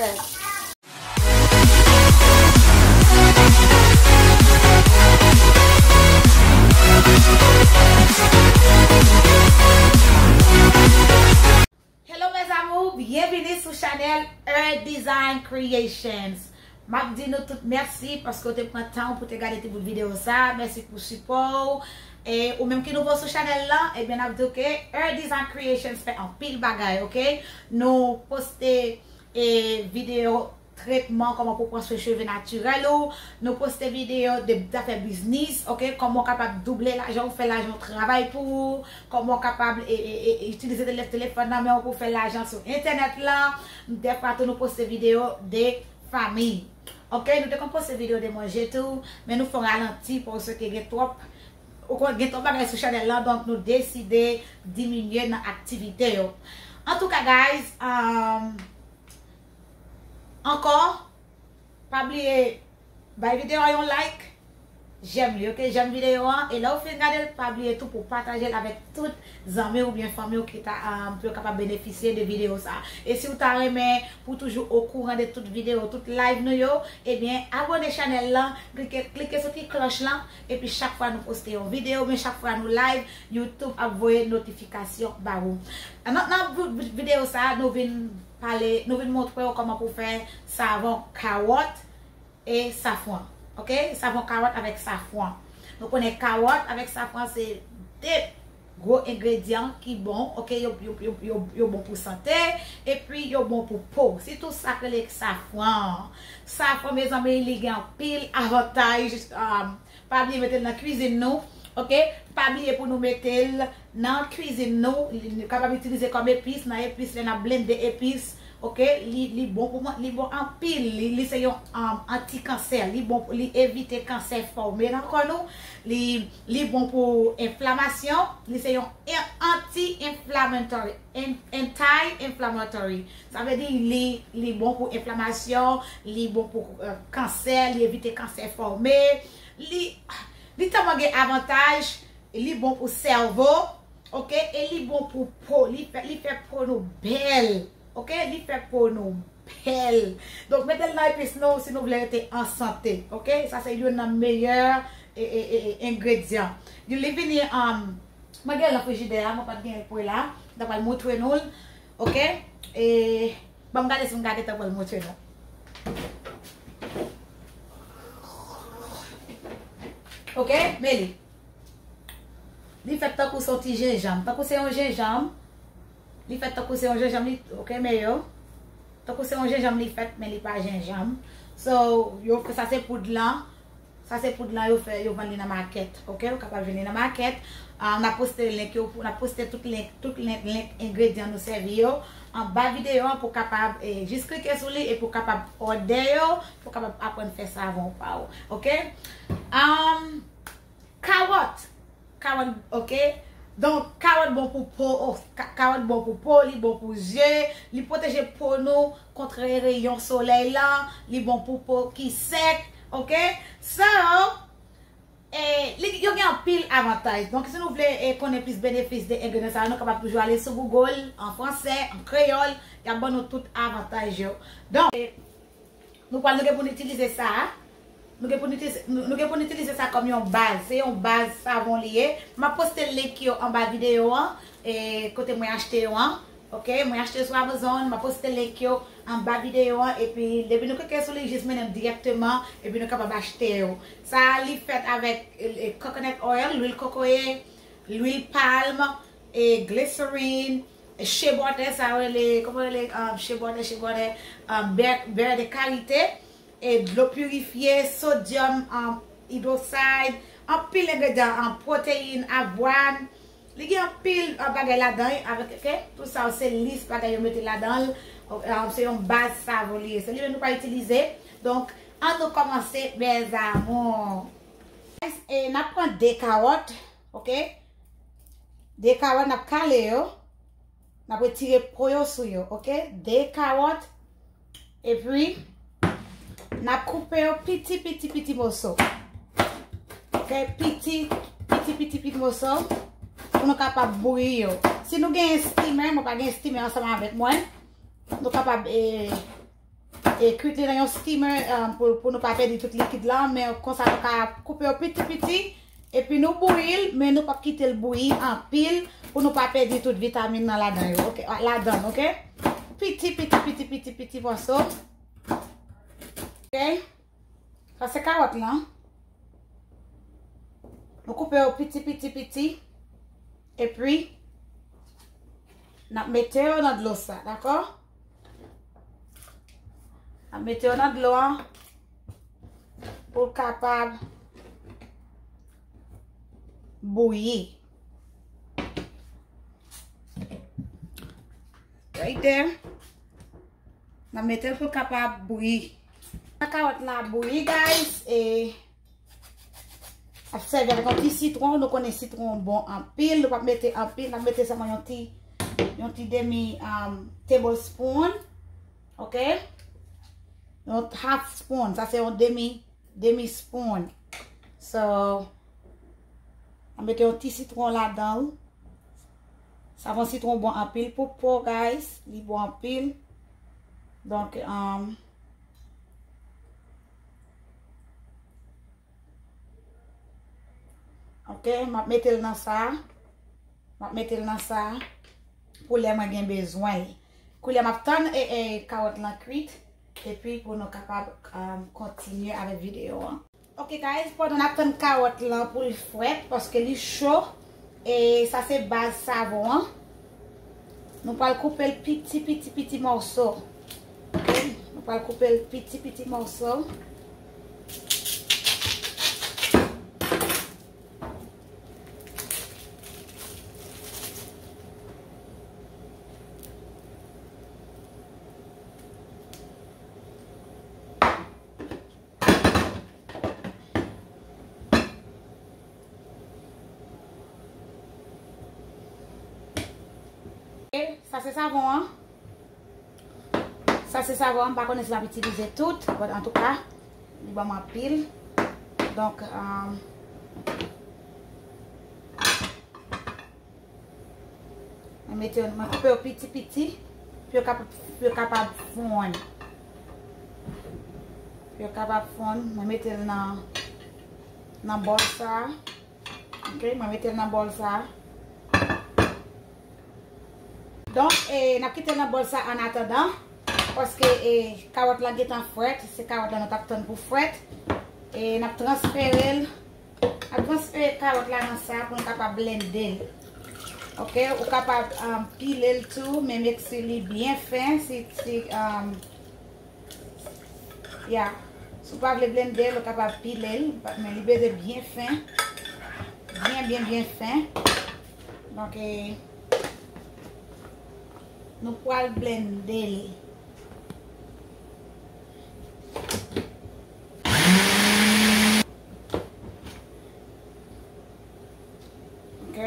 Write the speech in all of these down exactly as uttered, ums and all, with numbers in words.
Hello mes amours, byenvini sou chanèl Her Design Creations. M ap di nou tout mèsi paske w te pran tan pou te gade ti bout videyo sa. Mèsi pou sipò w. E ou menm ki nouvo sou chanèl lan, ebyen n ap di w ke Her Design Creations fè anpil bagay, oke? Nou poste e videyo tretman, kòman pou pran swen cheve natirèl ou. Nou poste videyo de zafè biznis, oke? Kòman w kapab double lajan w, fè lajan w travay pou ou. Kòman w kapab e, e, e, itilize tele-, telefòn nan men w pou fè lajan sou entènèt la. Dèfwa tou nou poste videyo de fanmi. Oke, nou te konn poste videyo de manje tou, men nou fè yon ralanti paske gen twòp, ou konn gen twòp bagay sou chanèl lan, donk nou deside diminye nan aktivite yo. Antouka, guys, um, ankò, pa bliye bay videyo a yon like, jèm li, oke? Jèm videyo an, e lè w fin gade l, pa bliye tou pou pataje l avèk tout zanmi w oubyen fanmi w ki ta, um, pou yo kapab benefisye de videyo sa. E si w ta renmen pou toujou okouran de tout videyo, tout live nou yo, ebyen, abòne chanèl lan, klike, klike sou ti klòch lan, epi chak fwa nou poste yon videyo, oubyen chak fwa nou live, YouTube ap voye notifikasyon ba ou. Nan, nan vi-, vi-, videyo sa, nou vin pale, nou vin montre w kòman pou fè savon kawòt e safran. Oke? Savon kawòt avèk safran. Nou konnen kawòt avèk safran se de gwo engredyan ki bon, oke? Yo, yo, yo, yo, yo bon pou sante, epi yo bon pou po. Sitou sa k rele safran. Safran, mezanmi, li gen anpil avantaj, um, Pa bliye mete l nan kwizin nou, oke? Pa bliye pou nou mete l nan kwizin nou. Li, nou kapab itilize kòm epis, nan epis, lè n ap blende epis, oke? Li, li bon pou mwen, li bon anpil. Li, li se yon, um, antikansè. Li bon, li evite kansè fòme nan kò nou. Li, li bon pou enflamasyon. Li se yon en-, anti-inflammatory. An-, anti-inflammatory. Sa vle di li, li bon pou enflamasyon, li bon pou, euh, kansè, li evite kansè fòme. Li, li tèlman gen avantaj, li bon pou sèvo, oke? E li bon pou po, li fè, li fè po nou bèl, oke? Li fè po nou bèl. Donk, mete l nan epis nou si nou vle rete an sante, oke? Sa se youn nan meyè e, e, e, e, engredyan. Li vini, um, mwen gen l nan frijidè a, mwen pa t gen l pou la. M ta pral montre nou l, oke? E, ban m gade si m ka gentan pral montre nou. Oke, men li. Li fèt tankou se yon ti jenjanm. Tankou se yon jenjanm. Li fèt tankou se yon jenjanm, li, oke, men yo. Tankou se yon jenjanm li fèt, men li pa jenjanm. So, yo, sa se poud lan. Sa se poud lan yo fè, yo vann li nan makèt, oke? Ou kapab jwenn li nan makèt. Ah, n ap poste link yo, n ap poste tout link, tout link, link engredyan nou sèvi yo anba videyo an pou kapab, eh, jis klike sou li e pou kapab òdè yo, pou kapab aprann fè savon pa ou, oke? Um, kawòt. Kawòt, oke? Donk, kawòt bon pou po, oh, ka-, kawòt bon pou po, li bon pou zye, li pwoteje po nou kont reyon solèy lan, li bon pou po ki sèk, oke? So, eh, li, yo gen anpil avantaj. Donk, si nou vle, eh, konnen plis benefis de engredyan sa yo, nou kapab toujou ale sou Google, an fransè, an kreyòl, y ap ban nou tout avantaj yo. Donk, eh, Nou pral, nou gen pou n itilize sa. Nou gen pou n itilize, nou, nou gen pou n itilize sa kòm yon baz. Se yon baz savon li ye. M ap poste link yo anba videyo an. E kote mwen achte yo an. Oke, mwen achte yo sou Amazon. M ap poste link yo anba videyo an. Epi, depi nou klike sou li, jis mennen m dirèkteman. Epi nou kapab achte yo. Sa, li fèt avèk, e, e, coconut oil, lwil kokoye, lwil palm, e, glycerin, shea butter, sa yo rele, kòman yo rele, um, shea butter, shea butter, um, bè, bè de karite, e dlo pirifye, sodium, um, hydroxide, anpil engredyan, um, pwoteyin, avwàn. Li gen anpil, um, bagay ladan, avèk, oke? Tout sa yo se lis bagay yo mete ladan l. Um, se yon baz savon li ye. Se li menm nou pral itilize. Donk, ann nou kòmanse, mes amours. E n ap pran de kawòt, oke? De kawòt, n ap kale yo. N ap retire po yo sou yo, oke? De kawòt. Epi, n ap koupe yo piti, piti, piti moso. Oke? Piti, piti, piti, piti moso. Pou nou kapab bouyi yo. Si nou gen steamer, mwen pa gen steamer ansanm avèk mwen. Nou kapab, eh, e kwit li nan yon steamer, um, pou, pou nou pa pèdi tout likid lan, men konsa nou ka koupe yo piti piti, epi nou bouyi l, men nou p ap kite l bouyi anpil pou nou pa pèdi tout vitamin nan ladan yo, oke? Ladan, oke? Piti, piti, piti, piti, piti mòso. Oke? Sa se kawòt lan. Nou koupe yo piti, piti, piti. Epi, n ap mete yo nan dlo sa, dakò? N ap mete yo nan dlo an pou l kapab bouyi. Right there. N ap mete l pou l kapab bouyi. Kawòt la bouyi, guys, e ap sèvi avèk yon ti sitwon. Nou konnen sitwon bon anpil. Nou p ap mete anpil. N ap mete sèlman yon ti, yon ti demi, um, tablespoon. Oke? Yon half spoon. Sa se yon demi, demi spoon. So, n ap mete yon ti sitwon ladan l. Savon sitwon bon anpil pou po, guys. Li bon anpil. Donk, um, oke, m ap mete l nan sa. M ap mete l nan sa pou lè mwen gen bezwen l. Koulye a m ap tann e, e, kawòt lan kwit. Epi pou nou kapab, um, kontinye avèk videyo an. Oke, guys, pandan n ap tann kawòt lan pou l frèt, paske li cho, e sa se baz savon an. Nou pral koupe l piti, piti, piti mòso. Oke? Nou pral koupe l piti, piti mòso. E sa se savon an. Sa se savon an, m pa konnen si m ap itilize tout, but antouka, li ban m anpil. Donk, um, Mwen mete yo, mwen koupe yo piti piti, pou yo kap-, pou yo kapab fonn. Pou yo kapab fonn, mwen mete l nan, nan bòl sa. Oke, mwen mete l nan bòl sa. Donk, e, n ap kite l nan bòl sa an atandan, paske, e, kawòt la gentan frèt, se kawòt la nou t ap tann pou frèt. E n ap transfere l. Ap transfere kawòt la nan sa pou nou kapab blende l. Oke, ou kapab, um, pile l tou, men make sure li byen fen. Si, si, um, ya, si w pa vle blende l, ou kapab pile l, men li bezwen byen fen. Byen, byen, byen fen. Donk, e, nou pral blende l. Ok.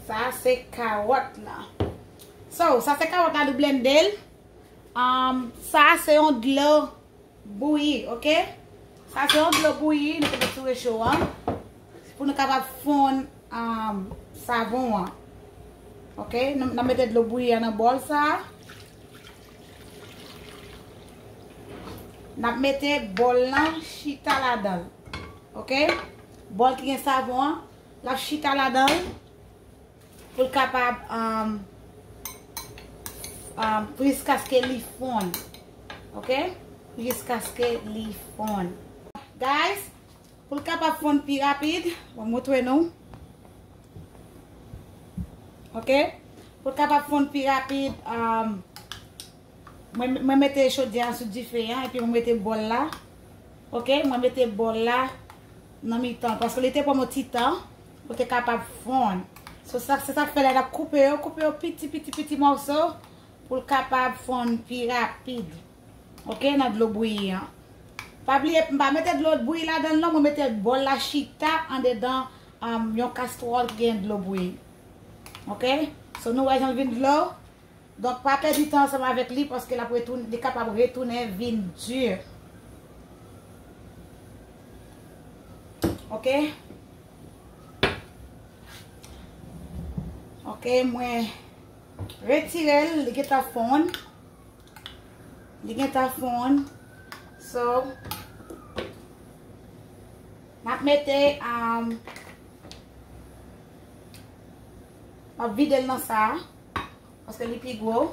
Sa se kawòt la. So, sa se kawòt la, nou blende l. Um, sa se yon dlo bouyi, oke? Sa se yon dlo bouyi, nou te met sou recho an. Pou nou kapab fonn, um, savon an. Oke? Nou, n ap mete dlo bouyi an nan bòl sa. N ap mete bòl lan chita ladan l. Oke? Bòl ki gen savon an, l ap chita ladan l. Pou l kapab, um, um, pou jiskaske li fonn. Oke? Pou jiskaske li fonn. Guys, pou l kapab fonn pi rapid, mwen montre nou. Oke? Pou l kapab fonn pi rapid, um, Mwen, mwen mete chodyè a sou dife an, epi mwen mete bòl la. Oke, mwen mete bòl la nan mitan, paske li te pran yon ti tan pou te kapab fonn. So, sa, se sa k fè lè n ap koupe yo, koupe yo piti, piti, piti mòso pou l kapab fonn pi rapid. Oke, nan dlo bouyi an. Pa bliye, m pa mete dlo bouyi ladan l non, mwen mete bòl la chita andedan, um, yon kastwòl ki gen dlo bouyi. Oke? So, nou wè jan l vin dlo. Donk, pa pèdi tan ansanm avèk li, paske l ap retoun-, li kapab retounen vin di. Oke? Ok, mwen retire l, li gentan fonn. Li gentan fonn. So, n ap mete, um, m ap vide l nan sa a, paske li pi gwo.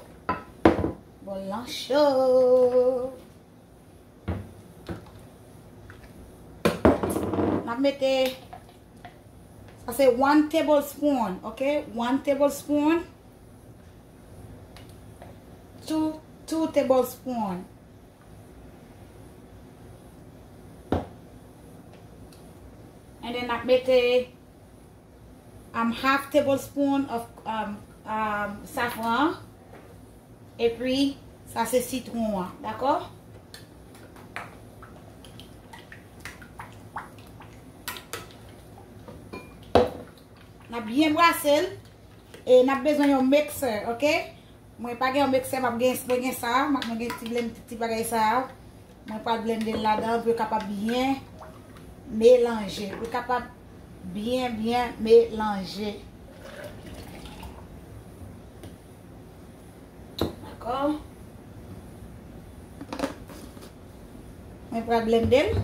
Bòl lan cho. N ap mete, sa se one tablespoon, ok? One tablespoon. Two, two tablespoon. And then n ap mete, um, half tablespoon of, um, um, safran. Epi, sa se sitwon an, dakò? N ap byen brase l e n ap bezwen yon mixer, ok? Mwen pa gen yon mixer, m ap gen, mwen gen sa, m ap, mwen gen ti blend, ti bagay sa. Mwen pral blende l ladan pou yo kapab byen melanje. Pou yo kapab byen, byen melanje. Dakò? Mwen pral blende l.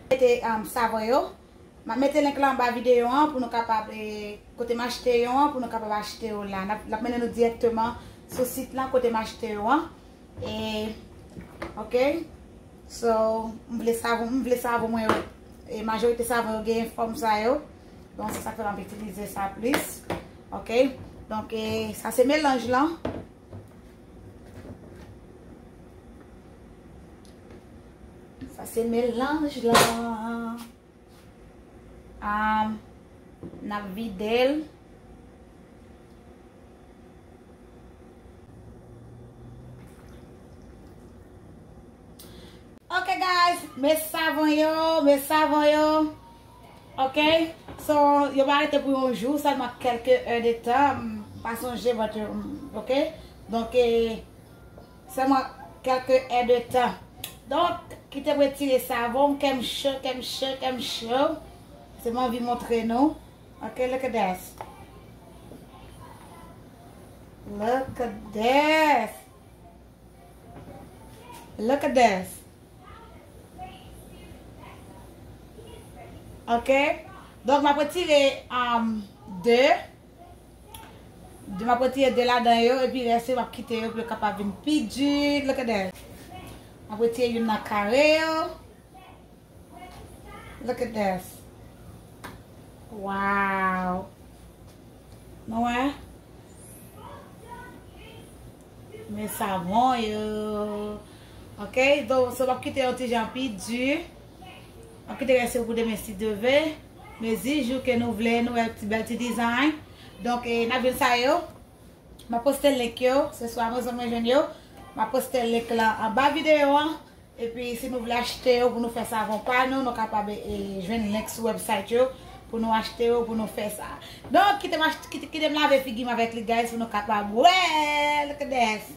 Mete, um, savon yo. M ap mete link la anba videyo an pou nou kapab, eh, kote m achte yo an, pou nou kapab achte yo la. N ap, l ap mennen nou dirèkteman sou sit lan kote m achte yo an. E, ok. So, m vle savon, m vle savon mwen yo. E majorite savon yo gen fòm sa yo. Donk, se sa k fè m ap itilize sa plis. Ok. Donk, e, sa se melanj lan. Sa se melanj lan. Um, n ap vide l. Ok, guys, men savon yo, men savon yo. Ok, so, yo pa rete pou yon jou, sèlman kèlke è de tan, m pa sonje, but, um, ok. Donk, e, sèlman kèlke è de tan. Donk, kite m retire savon, kè m cho, kè m cho, kè m cho. Se m anvi montre nou. Ok, look at this. Look at this. Look at this. Ok. Donk, m ap retire, um, de. De, m ap retire de ladan yo, epi rès yo, m ap kite yo pou yo kapab vin pi di. Look at this. M ap retire youn nan kare yo. Look at this. Wow. Nou wè? Men savon yo. Ok, donk, so m ap kite yon ti jan pi di. M ap kite rès yo pou demen si Dye vle. Mezi jou ke nou vle, nou wè ti bèl ti design. Donk, e, n ap jwenn sa yo. M ap poste link yo. Se sou Amazon mwen jwenn yo. M ap poste link la anba videyo an. Epi, si nou vle achte yo pou nou fè savon pa nou, nou kapab, e, jwenn link sou website yo pou nou achte yo, pou nou fè sa. Donk, kite m achte, kite, kite m lave figi m avèk li, guys, pou nou kapab wè. Look at this.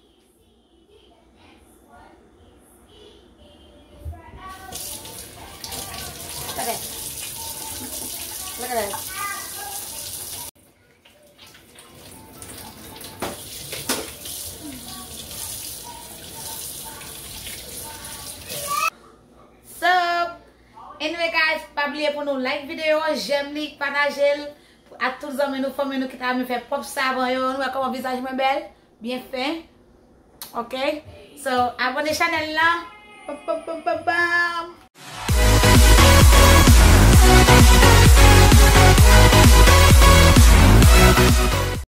Look at this. Look at this. So, anyway, guys, pa bliye pou nou like videyo an, j'aime li, pataje l ak tout zanmi nou, fanmi nou ki ta renmen fè pwòp savon yo. Nou wè kòman vizaj mwen bèl? Byen fen. Ok? So, abone chanèl la. Pam, pam, pam, pam, pam.